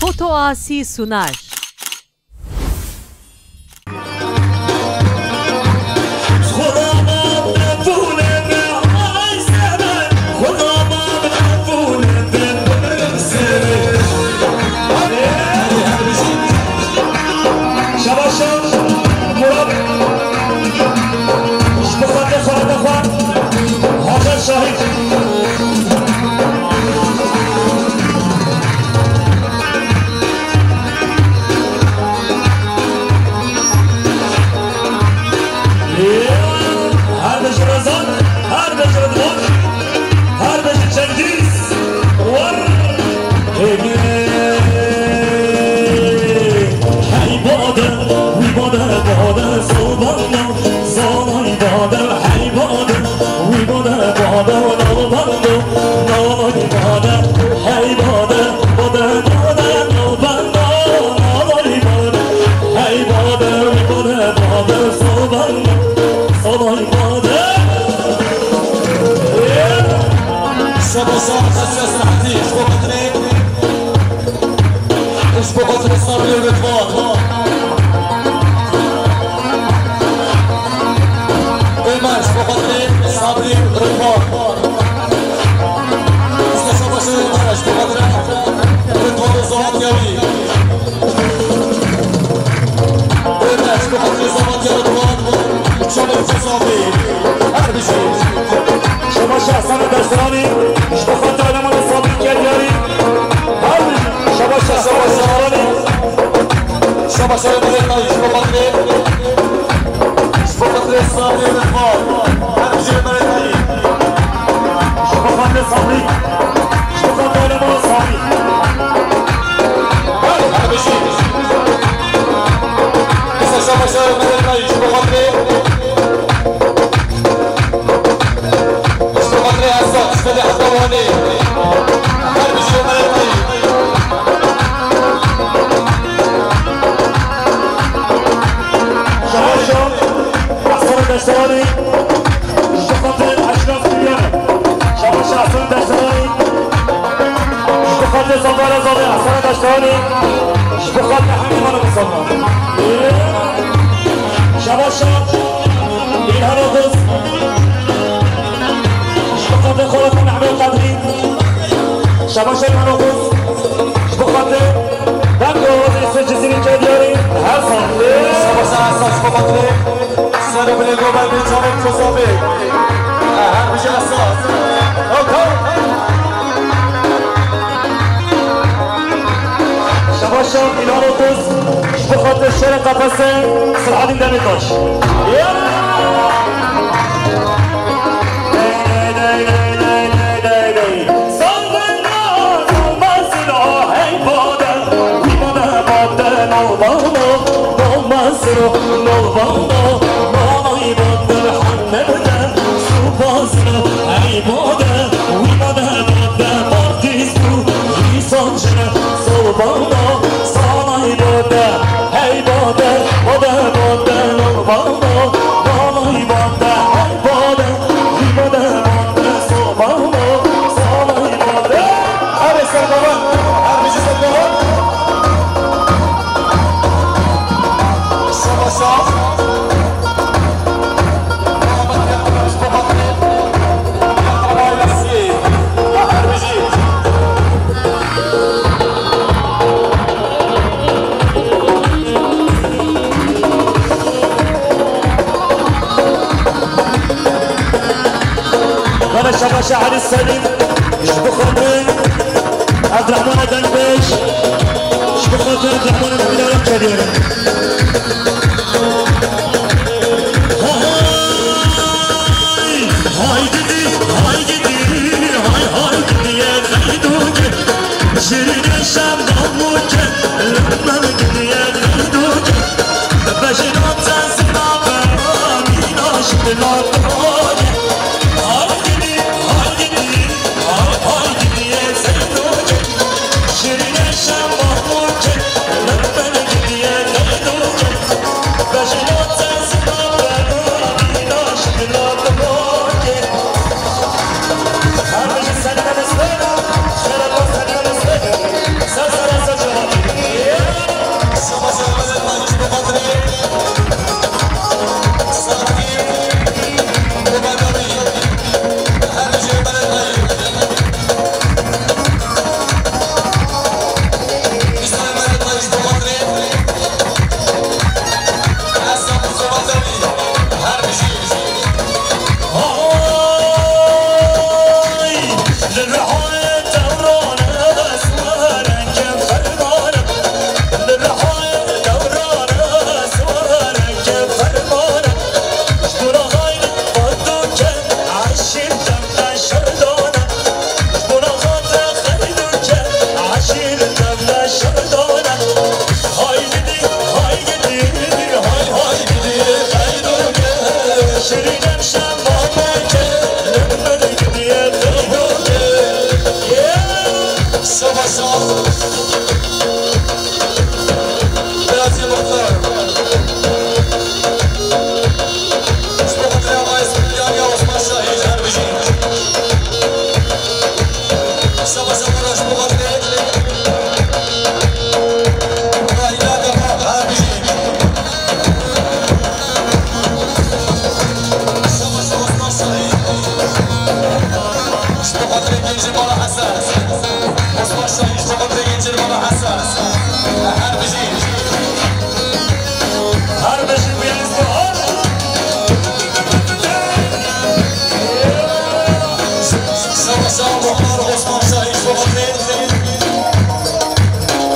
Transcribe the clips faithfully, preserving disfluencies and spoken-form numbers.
Fotoasi Sunar. Şabaş, Murat. Ji bo xatirê xwe, xwe, Hacer Şahîn. Her bijî Rezan, her bijî Ridvan, her bijî Çengîz. War. Hey, hey, bade, wî bade, bade, sobana. Zanay bade, hey bade, wî bade, bade, nalbando, nalay bade, hey bade, bade, bade, nalbando, nalay bade, hey bade, wî bade, bade, sobando, zanay bade. Şaba, şaba, şaba, şaba, şaba, şaba, Ji bo xatirê Sabrî û Ridvan. Êmer, ji bo xatirê Sabrî û Ridvan. Îşte şabaşê Êmer, ji bo xatirê Ridvan û Zevat Yawî. Êmer, ji bo xatirê Zevat Yawî Ridvan. Çolê Sabrî. Her bijî. Şabaşa Hasan Deştiranî, ji bo xatir elemana Sabrî Kedyarî. Her bijî. Şabaşa Hasan Deştiranî. Şabaşa Êmer Tayî, ji bo xatirê. Ji bo xatirê Sabrî Ridvan. Her bijî Êmer Tayî. Ji bo xatirê Sabrî. Ji bo xatirê elemana Sabrî. Her, her bijî. Îsa şabaşa Êmer Tayî, ji bo xatirê. Ji bo xatirê Esad, ji xatirê Heta Wanê. Her bijî Êmer Tayî. Şabaşa Hasan Deşteranî, ji bo xatirê Eşref Diyar. Şabaşa Hasan Deşteranî, ji bo xatirê Zafar Azadê, Hasan Deşteranî, ji bo xatirê hemî mala Mustafa. Şabaşa Îlhan Oğuz. Ji bo xatirê xwe Mehmet Kadrî. Şabaşa Îlhan Oğuz. Ji bo xatirê deng û awazê Yusuf Cizîrî Kedyarî her sal. Şabaşa Esas, ji bo xatirê ser û bilê Gober Bê Çavên Kozabê. Her bijî Esas. Ho, ho. Şabaşa Îlhan Oğuz. Ji bo xatir şerê Qefesê, Selahaddîn Demirtaş. Ya! Dey, dey, dey. Salvena, salvasina, hey bade, wî bade, bade, nalbando, nalmasiro, nalbando, nalay bade, hannerde, supasina, hey bade, wî bade, bade, partistu, wî sancine, salvando, salay bade. Hey bade, bade, bade, nal bade, balay bade, hey bade, wî bade, bade, so bade, salay bade. Her ser baba, her bijî ser baba. Şabaşa. Bana şabaşa Elî Selîm, ji bo xatirê Abdurrahman Dengbêj, ji bo xatirê Abdurrahman Demîralî kediyorum. Hay, hay gidi, hay gidi, hay, hay gidi, ye xeyduki. Şirine şem damuki, lemmem gidi, ye xeyduki. Bejino tezina be, nîna şidina toki. Hay gidi, hay gidi, hay, hay gidi, ye xeyduki. Sava sağ ol. Gazi Muxtar. Ji bo xatirê Ava Esmî Diyariya Osman Şahî ji her bijî. Sava sava ji bo xatirê Rahîla Dema her bijî. Sava sava Osman Şahî. Ji bo xatirê gencên mala Hesen. Osman Şahî ji bo xatirê gencên mala Hesen. Her bijî. Her bijî, bûye Osman. Sava sava Muxtar Osman Şahî ji bo xatirê.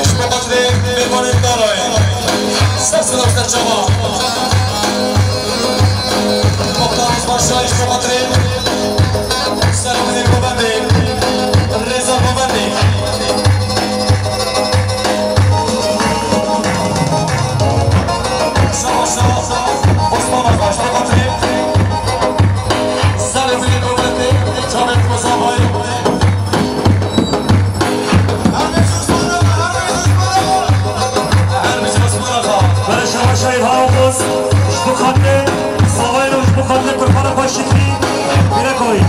Ji bo xatirê mêvanên Darayê. Ser sera ser çava. Muxtar Osman Şahî ji bo xatirê. Selamê govendê, rêza govendê. Sava sava Osman Axa ji bo xatirê. Selamê govendê, çavên xwe zavayê. Her bijî Osman Axa. Her bijî Osman Axa. Bere şeva şahî ha Oğuz. Ji bo xatirê zavayê û ji bo xatirê kurbanê xwe Şikrî. Bire koyî.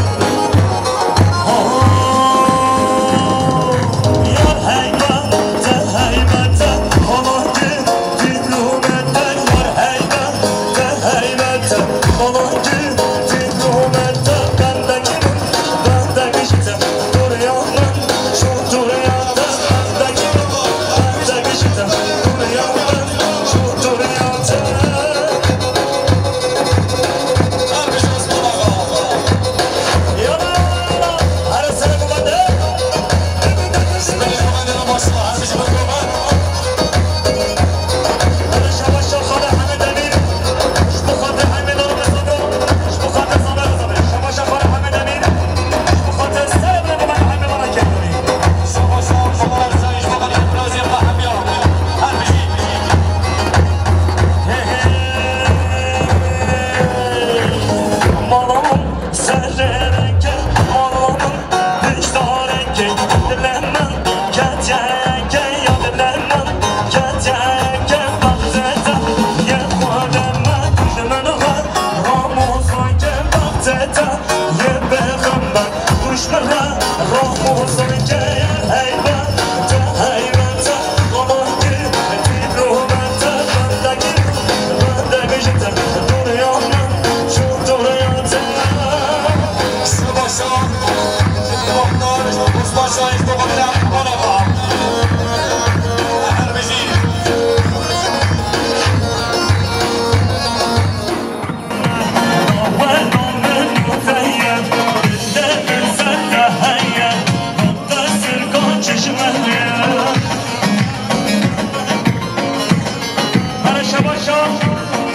Şebaşa,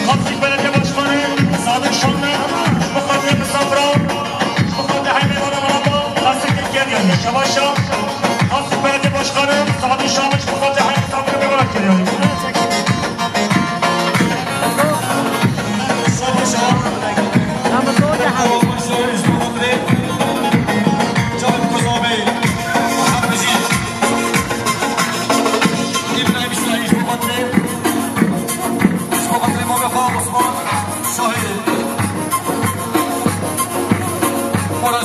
Xasîk Belediye Başkanı Sadık Şanlı, ji bo xatirê misafira, ji bo xatirê hemê vana vana da, Xasîk Tirkiye diye. Şebaşa, Xasîk Belediye Başkanı Sadık Şanlı, ji bo xatirê hemê misafira, bê vana kiriyor.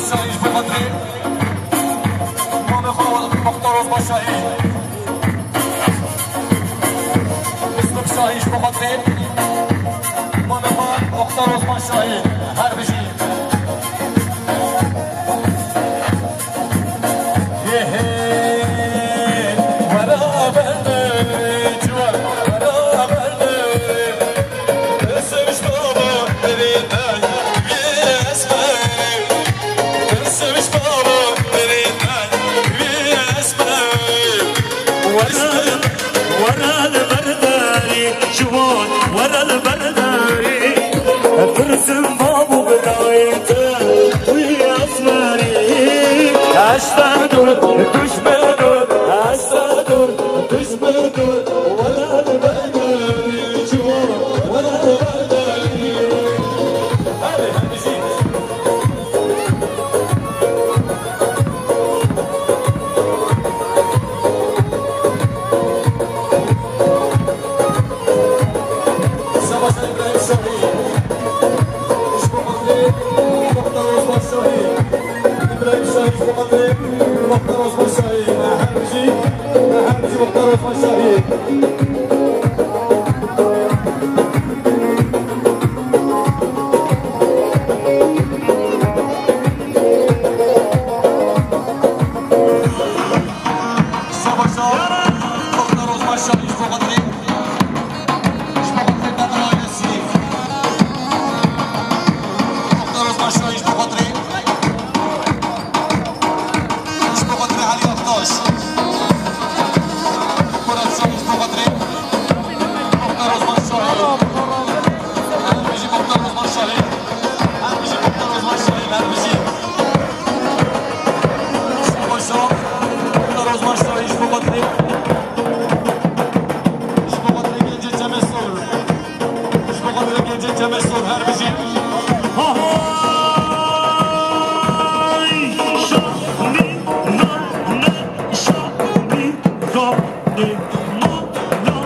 Şahî ji bo xatirê Muxtar Osman Şahî. Muslim Şahî ji bo xatirê Muxtar Osman Şahî. Her bijî. Hê hê. Were ber de, ciwan, were ber de. Were li ber derî, ciwan, were li ber derî. Pirsim babû bi dayê te, tu yê esmerî. Eşfedu, duşmenu, eşfedu. Her bijî, her bijî Muxtar Osman Şahî. Savaşa, Muxtar Osman Şahî ji bo xatirê. Ji bo xatirê Demir ailesî. Muxtar Osman Şahî ji bo xatirê. Ji bo xatirê Elî Aktaş. Murat Şahî ji bo xatirê. Muxtar Osman Şahî. Her bijî Muxtar Osman Şahî. Her bijî Muxtar Osman Şahî. Her bijî. Savaşa, Muxtar Osman Şahî ji bo xatirê. Ji bo xatirê gencê Çemesor. Ji bo xatirê gencê Çemesor her bijî. Hay, şanî, nane, şanî, gane, mana.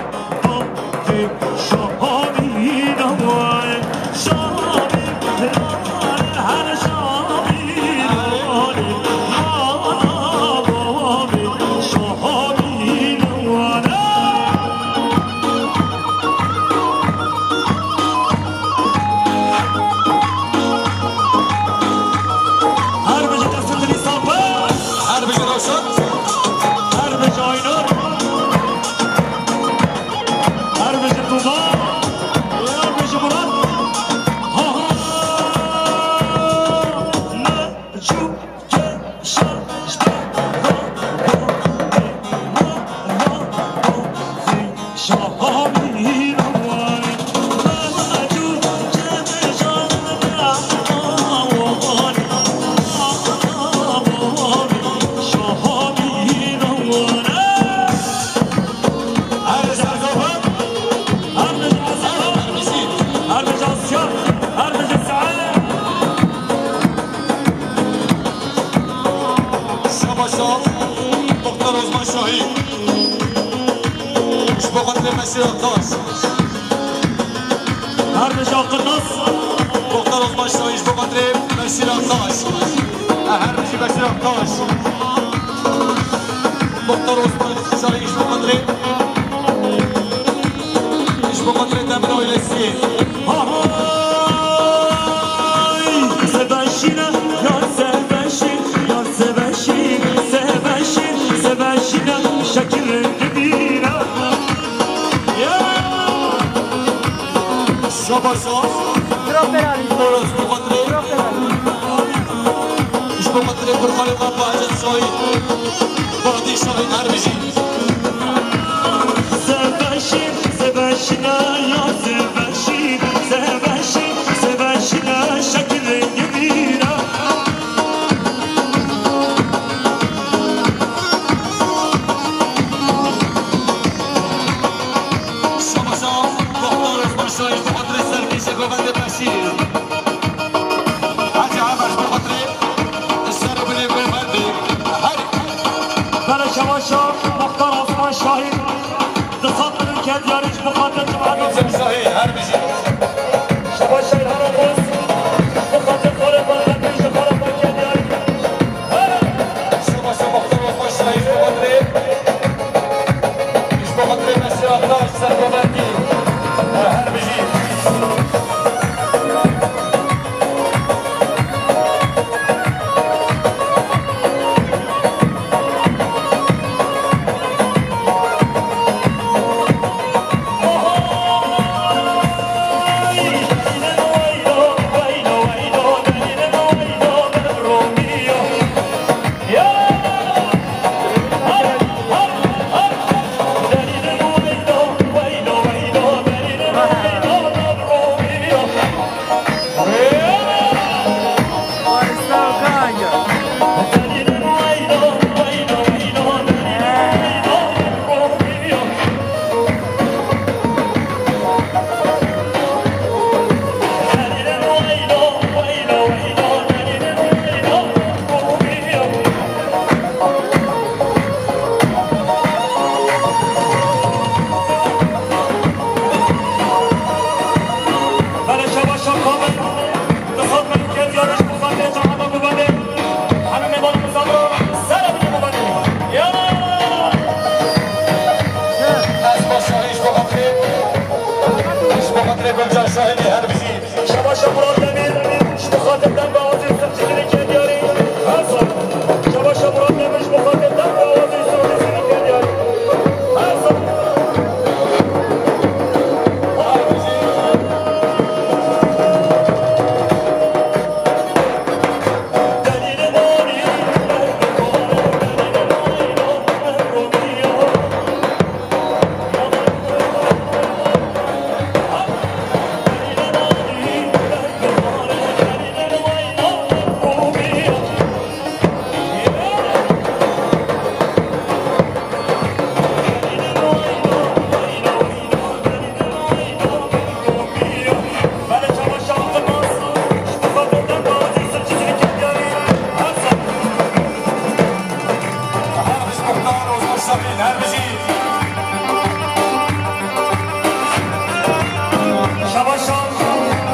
Her bijî Nesrettin Îslamper, her bijî Rewşen, her bijî Aynur. Her bijî Tuba, her bijî Murat. Ha, ha. Meçû ke şer, şer, şer, şer, şer, Şabaşa, Muxtar Osman Şahî. Ji bo xatirê Beşîr Aktaş. Her bijî Aktaş. Muxtar Osman Şahî ji bo xatirê Beşîr Aktaş. Her bijî Beşîr Aktaş. Muxtar Osman Şahî ji bo xatirê, ji bo xatirê Demir ailesî. Hay! Sebeşîne, yar sebeşîn, yar sebeşîn, sebeşîn, sebeşîne, şekil rengî bîne. Ya! Şabaşa. Bira penalî. Boros, bu kadar. Bira penalî. Ji bo xatirê Furqanê Baba, Ecel Şahî, Fatî Şahî, her bijî. Sebeşî, sebeşîne ya sebeşî, sebeşî, sebeşîne şekil rengî bîne. Şabaşa, Muxtar Osman Şahî, ji bo xatirê serkêşê govendê Beşîr. Hacı Haber, ji bo xatirê ser û binê govendê. Herî. Bere şabaşa, Muxtar Osman Şahî, du sed milîon ke diyarî ji bo xatir cemaetê. Şahî, her bijî. Şabaşa Îlhan Oğuz, ji bo xatir xalê xwe, ji xalê xwe ke diyarî. Şabaşa Muxtar Osman Şahî ji bo xatirê, ji bo xatirê Beşîr Aktaş sergovendî. Her bijî. Her bijî. Şebaşa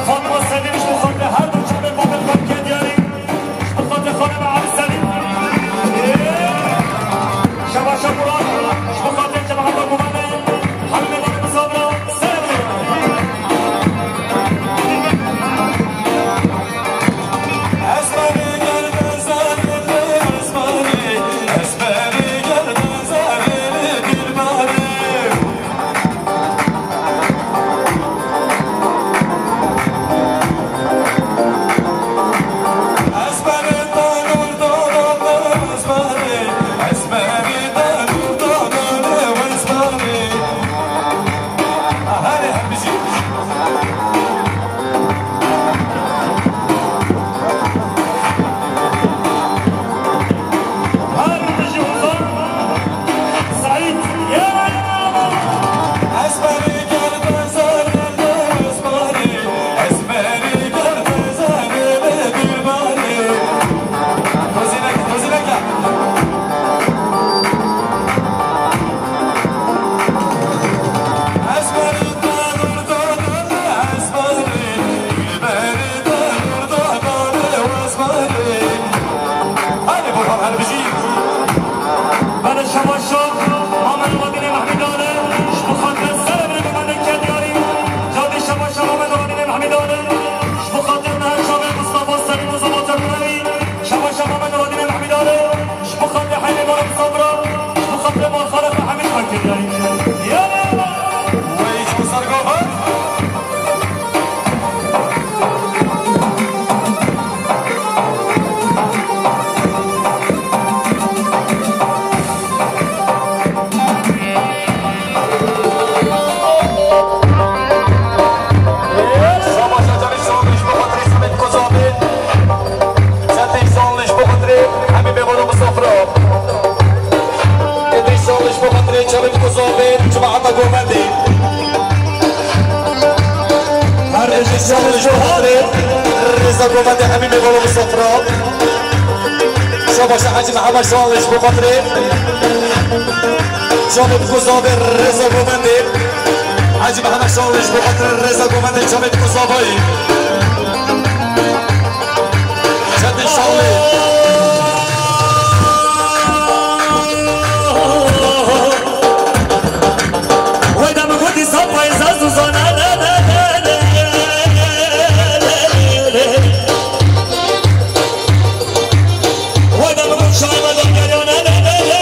Fatma Sedî ji bo xatirê her du çavên babil xwe dike diyarî. Ji bo xatirê xanima Elî Sedî. Şebaşa Murat, ji bo xatirê cemaeta Gumenê, hemî mêvanê bi sabra, serê bi. Hadi bakalım, hadi bir şey. Belê şebaşa Amed Radînê Mehmîdanê, ji bo xatirê serê bi min dike diyarî. Cadê şebaşa Amed Radînê Mehmîdanê, ji bo xatirê me her çavê Mustafa Selîm û Zama Terkûnevî, şebaşa Amed Radînê Mehmîdanê, ji bo xatirê Heynê Baran Sabra, ji bo xatirê Marxana Hemîd Xankê diyarî. Ya! Wey, çaw sergava. Şabaş Acar, şabaş Muhatrî Samet Kuzabî. Çendî şanlî ji bo xatirê hemî mêvanê misafira. Çendî şanlî ji bo xatirê çavên Kuzabê, cemaeta Govendê. Her çendî şanlî ji bo xatirê rêza Govendê hemî mêvanê misafira. Şabaş Hecî Mihemed şanlî ji bo xatirê çavên Kuzabê, rêza Govendê. Hecî Mihemed şanlî ji bo xatirê rêza Govendê çavên Kuzabê. Çendî şanlî. Wayda min gotî sapa êza zûzana. Wayda min got şaîra dengeriya.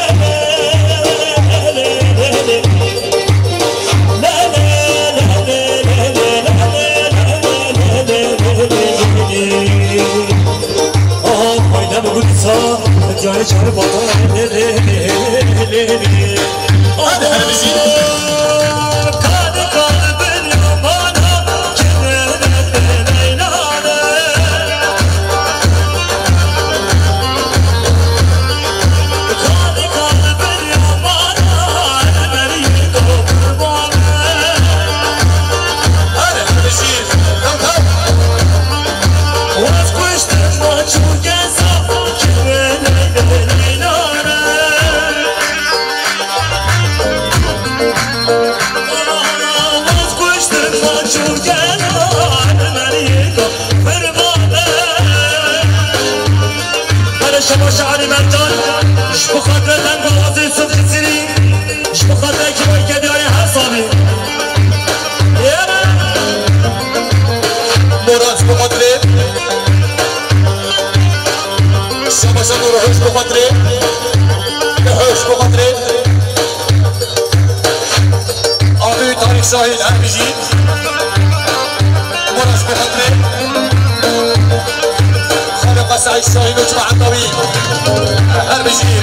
Şema Şairî Mercan, ji bo xatirê dengawazê Yusuf Cisirî, ji bo xatirê ekîba Kediyarê her salî. Moral ji bo xatirê. Şabaşa Nûr, hoş bi xatirê. Hoş bi xatirê. Abi Tarîk Şahîn, her bijî. Moral ji bo xatirê. Xaliqa Seîd Şahîn û cemaeta wî. Her bijî.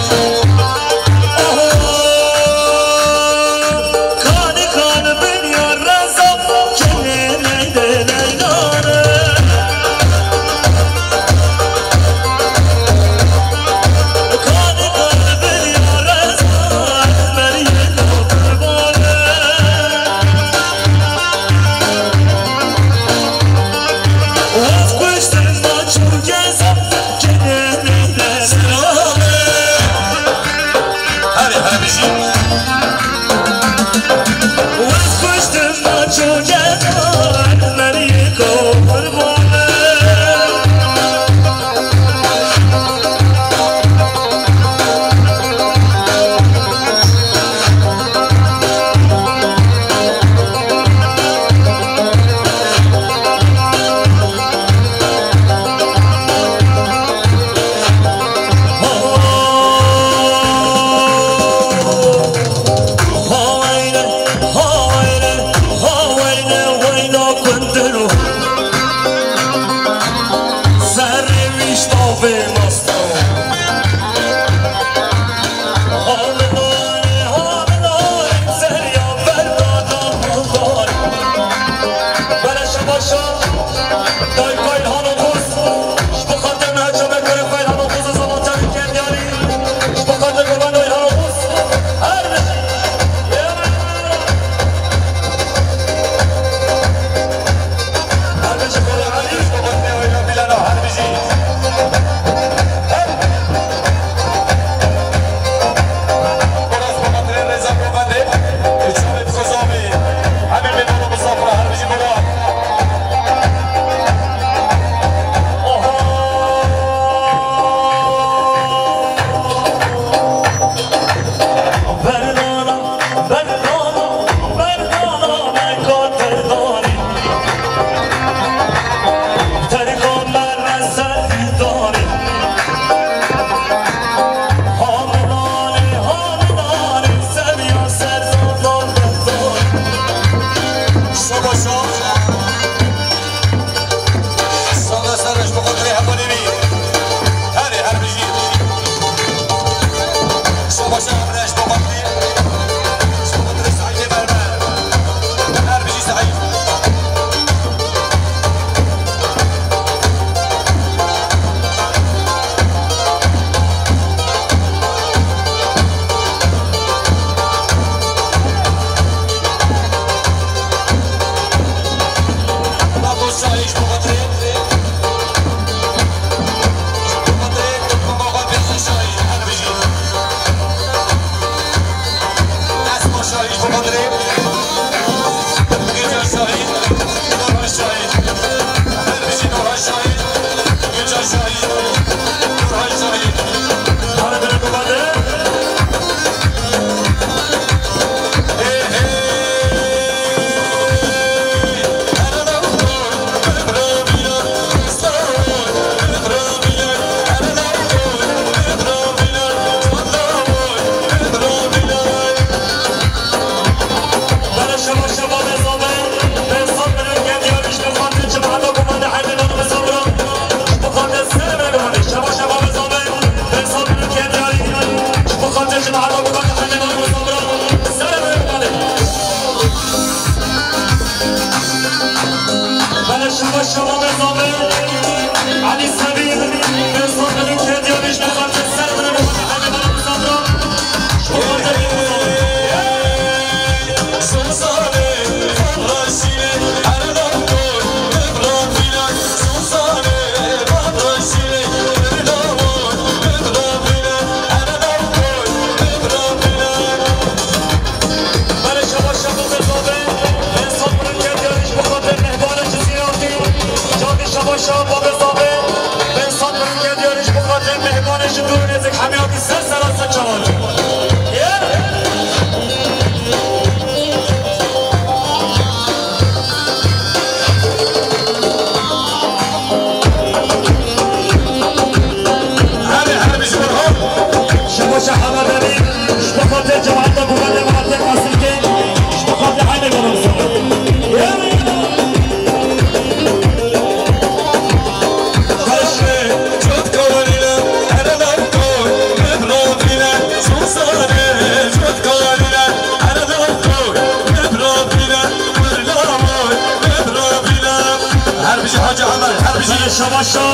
Her bijî Hacî Emer, her bijî. Şabaşa,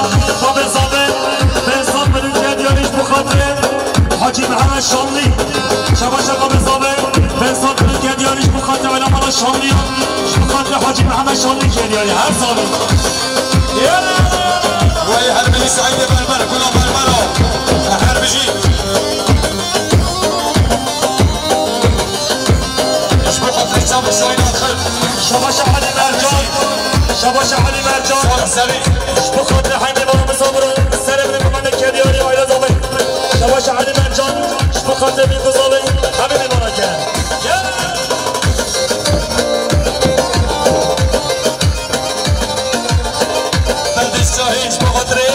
babê Zabê, Behzat Bilûkê diyarî ji bo xatirê Hacî Mihemed Şanlî. Şabaşa babê Zabê, Behzat Bilûkê diyarî ji bo xatirê Elamala Şanlî, ji bo xatirê Hacî Mihemed Şanlî kê diyarî. Her Zabê. Wey her bijî Seîdê Berber, Gula Berbera. Her bijî. Şabaş Elî Mercan. Şabaş Elî Mercan. Ji bo xatirê hemî mala misafir û serê min û min ê Kedyarî aîle zavê. Şabaş Elî Mercan. Ji bo xatirê min û zavê hemî mêvanan ke. Gel. Berdîs Şahî ji bo xatirê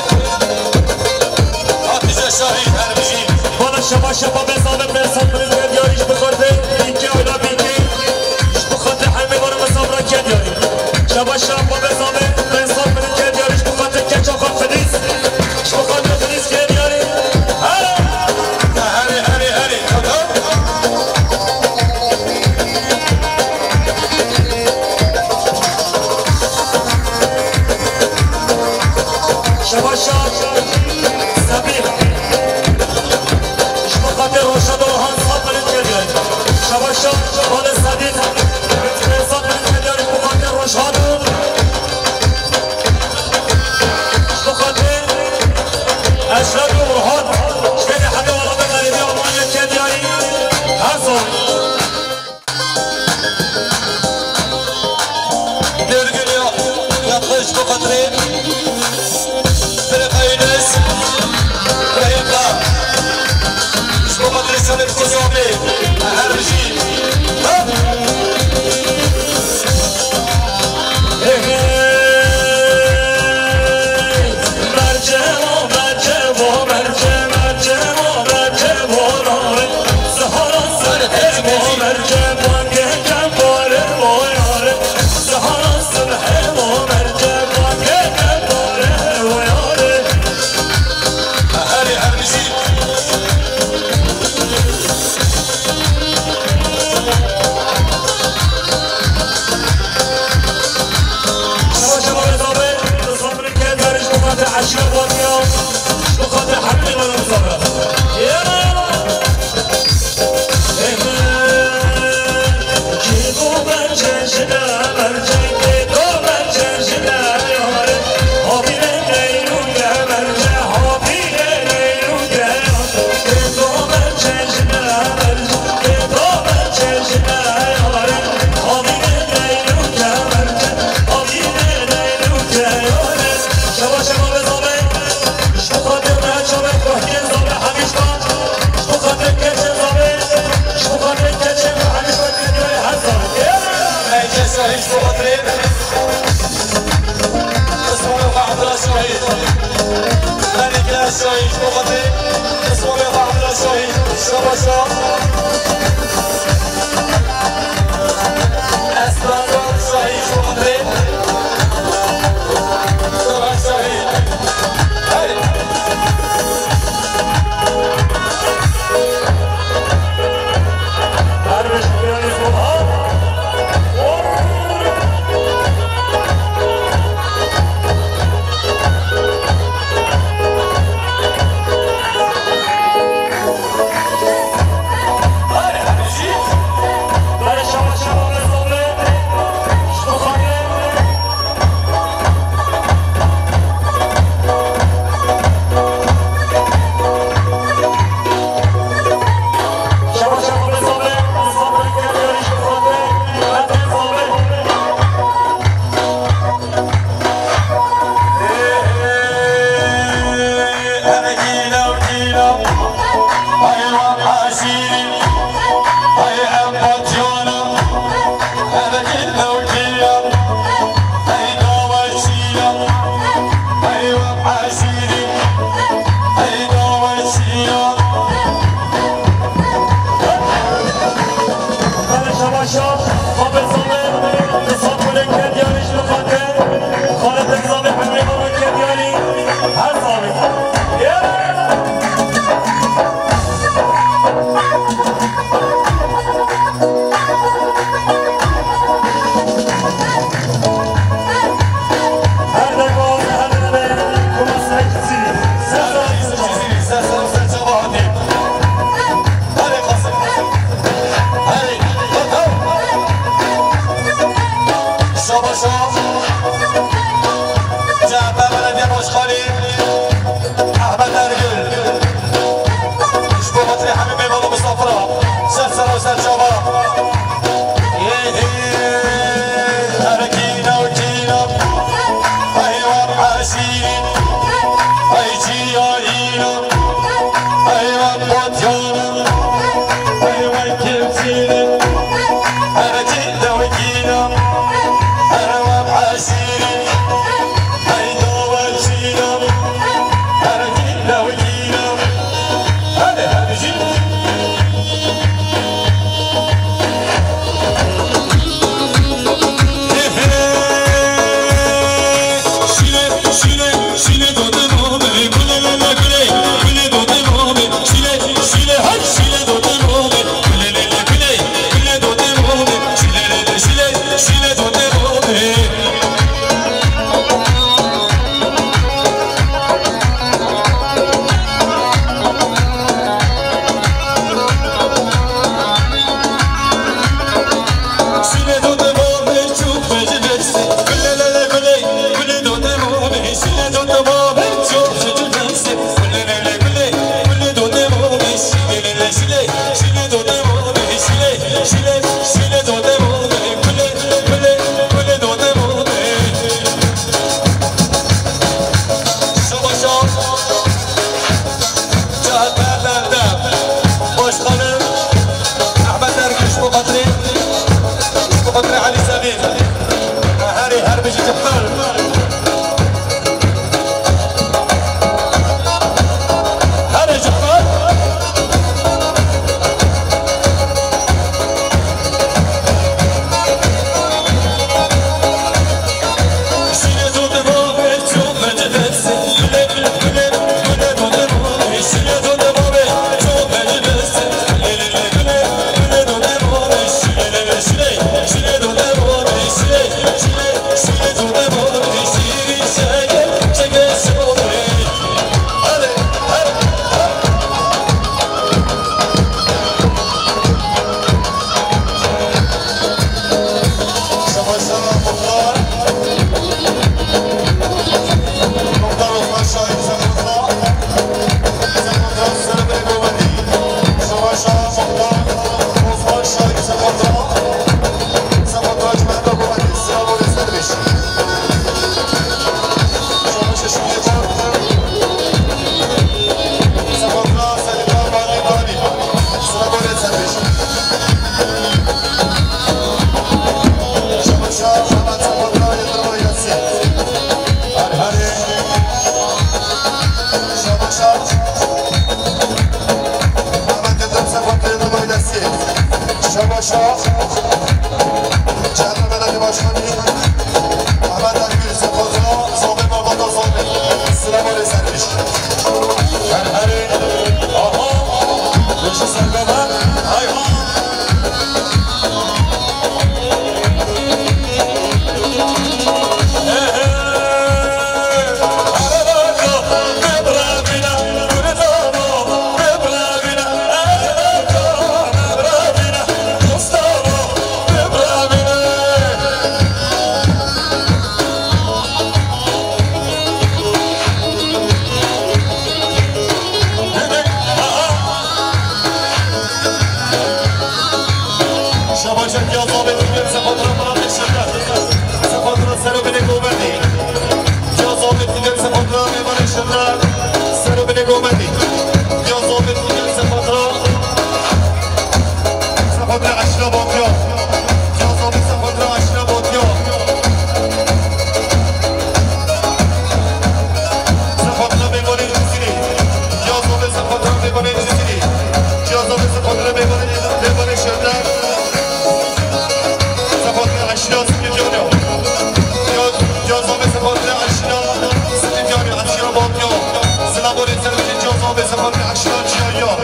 Hatîce Şahî her bijî. Bala şabaş şapa bezavê Behzat Mirin Kedyarî ji bo xatirê Bînkê aîla Bînkê. Ji bo xatirê hemî mala misafira Kedyarî. Şabaş şapa bezavê Behzat Mirin Kedyarî ji bo xatirê keça xwe Fidîs. Ji bo xatirê Fidîs Kedyarî. Hele! Herê, herê, herê. Şabaşa Sabîh. Ji bo xatir Roşa Dohan saf bilind kiriye. Şabaşa Xalid Sadîq. Saf bilind kiriye. Ji bo xatir Roşa Dohan. Ji bo xatir Eşref û Orhan. Ji bo xatir Almanya kiriye. Her sal. Nurgül ya, yapmış bu kadri. Bire kayınız. Rehimla. Bu kadri sanıp kusabi. Her şey. Ha? Hey, hey. Mercê, o mercê, o mercê, mercê, o mercê, o mercê. Şabaşa C H P Belediye Başkanı Ahmet Ergül. Ji bo xatirê hemî mêvan û misafira. Ser sera û ser çava. Hey, hey. Başkanım Ahmet Ergün, ji bo xatirê, ji bo xatirê Elî Semîr. Herê her bijî cihber. Herê cihber. Şabaşa. Ciheta Belediye Başkanı Ahmet Akgül Sekotra, Sobe Babada Sobe. Selam aleyküm. Her her. Aha. Beşi Sergaba. Hay ha. Şabaşa Diyaz Ahmet Güngör Sefatura Malatya Şehir. Sefatura Serobine Govendî. Diyaz Ahmet Güngör Sefatura Meyvanê Şehir. Serobine Govendî. Diyaz Ahmet Güngör Sefatura. Sefatura Aşra Batya. Diyaz Ahmet Sefatura Aşra Batya. Sefatura Meyvanê Cizîrê. Diyaz Ahmet Sefatura Meyvanê Cizîrê. Diyaz Ahmet Sefatura Meyvanê, Meyvanê Şehir. Sefatura Aşra Stüdyoya. Diyaz, Diyaz Ahmet Sefatura Aşra Stüdyoya. Aşra Batya. Selam aleyküm Diyaz Ahmet Sefatura Aşra Çiyaya.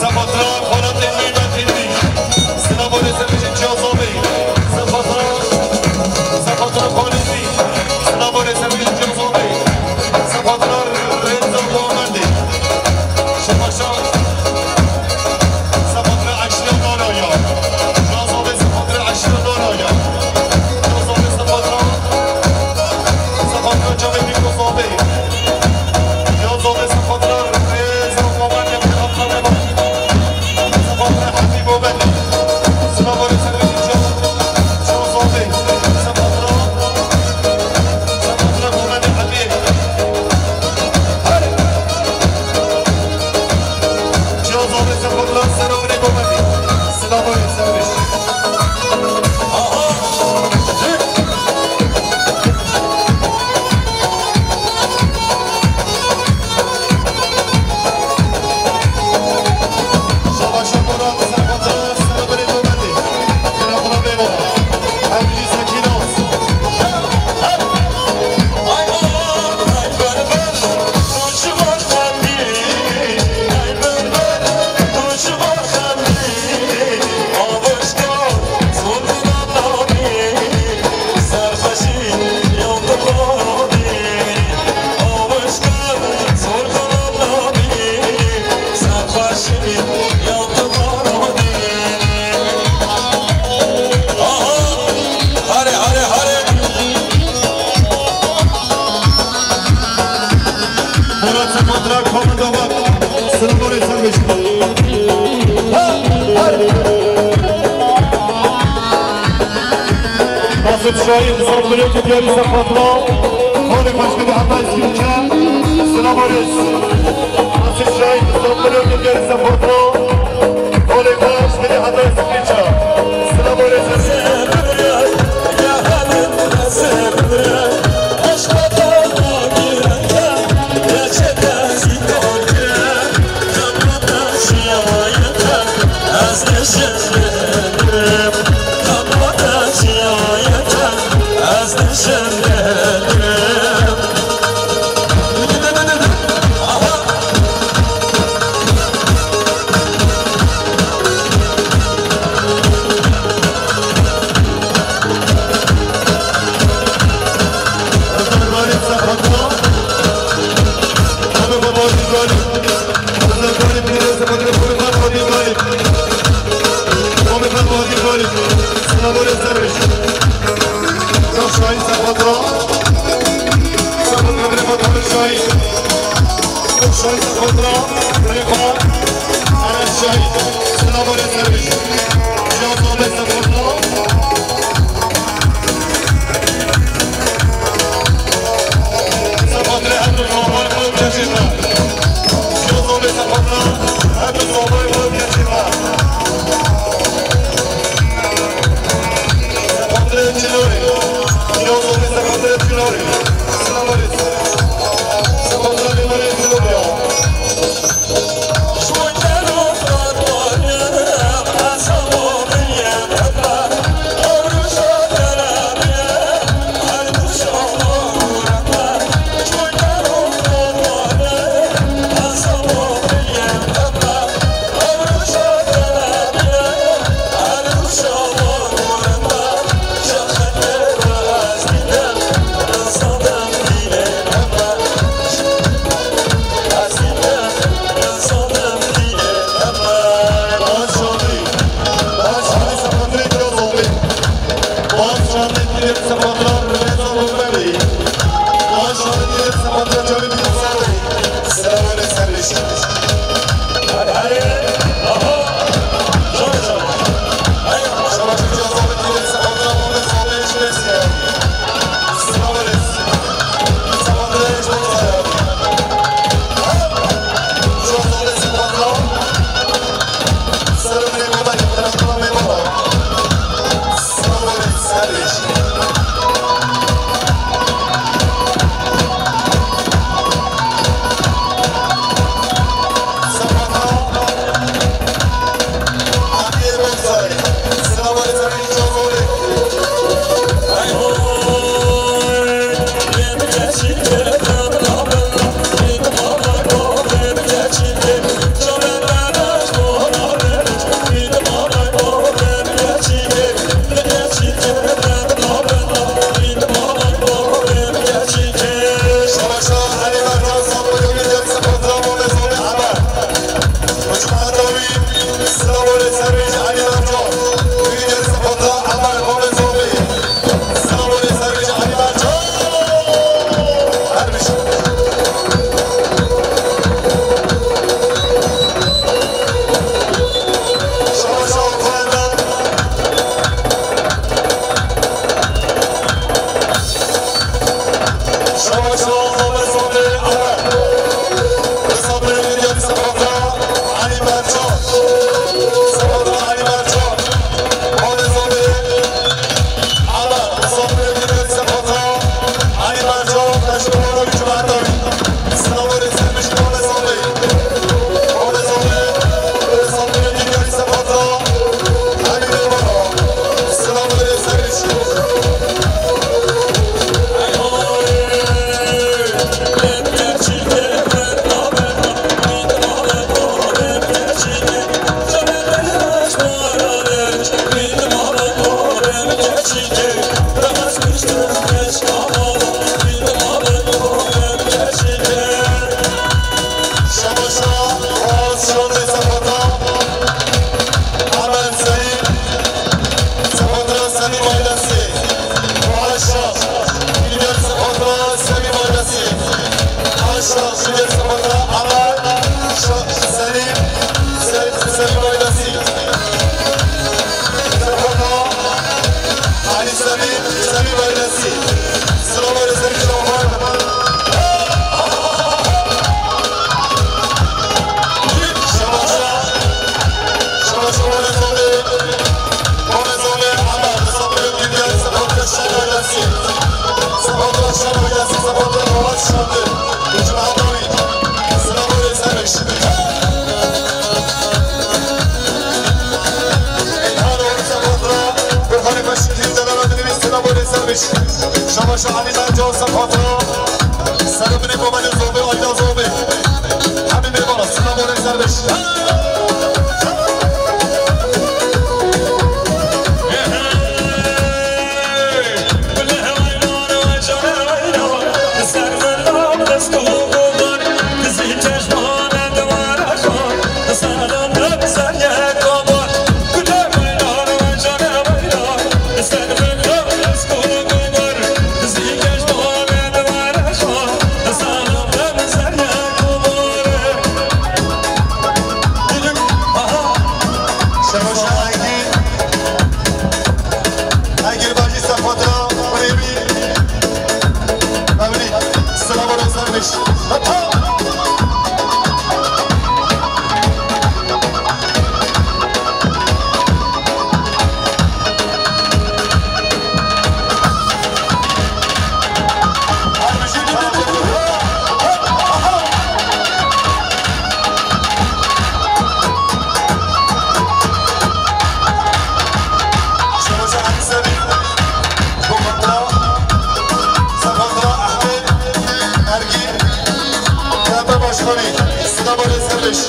Sefatura Xalatê Nîmetê Nasip Şahin, Sambiliyotê diyarî Sepatla, Xalê Xweşkirî heta Îskrîçe, Silav Orêz. Nasip Şahin, Sambiliyotê diyarî Sepatla, Xalê Xweşkirî heta Îskrîçe, Silav Orêz. Alî Mercan Sefatra, Serê Binê Komelê Zobê, Ayda Zobê. Hemî mêvana, sina bolê serbeş. Şemoşa Engî, Engî bacî Sefatra, Rêmî, Mevlî, sina bolê serbeş. Heta! Şemoşa Engî Sevî, Sefatra, Sefatra Ehmed, Ergîn, K P Başkanî, sina bolê serbeş.